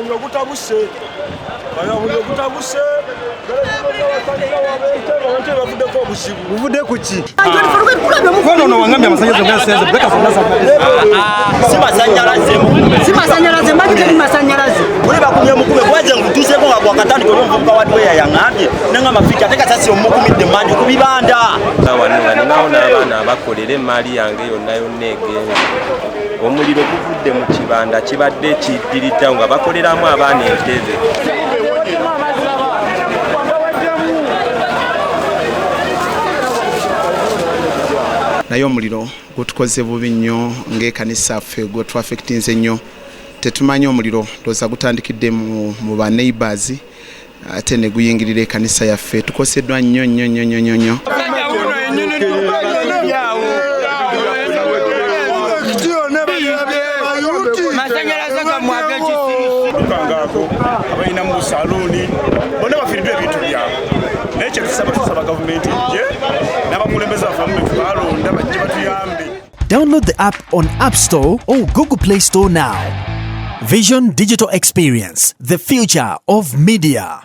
Omuliro gutabuse, omuliro gutabuse. Bavuddeko obuzibu. Buvudde ku ki? Kono wangambye amasanyalaze gasenze breaker zonna zabadde. Si masanyalaze. Si masanyalaze, mbaki teri masanyalaze. Muli bakumye mukume gwaze ngutuuseko nga gwakatandika oli omuvubuka wa dweya yaŋambye nengamba fiki ate kasasi omukumidde manju ku bibanda. Wano nga ninawo n'abaana abakolera, emaali yange yonna yonna egenze. Omuliro guvudde mu kibanda kibadde kiddiriddawo nga bakoleramu abaana entebe. Naye omuliro gutukoze bubi nnyo ng'ekanisa ffe, gwetwafectinze nnyo. Tetumanyi omuliro, ndowooza gutandikidde mu ba neighbors ate ne guyingirira ekanisa yaffe. Tukoseddwa nnyo nnyo nnyo nnyo nnyo nnyo. Masanyalaze gammwe ag'ekisirisi. Lukangaako abalina mu saluuni bonna bafiiriddwa ebintu byabwe, naye kyetusaba, tusaba gavumenti ejje n'abakulembeze baffe abamu betubalonda bajje batuyambe. Download the app on App Store or Google Play Store now. Vision Digital Experience, the future of media.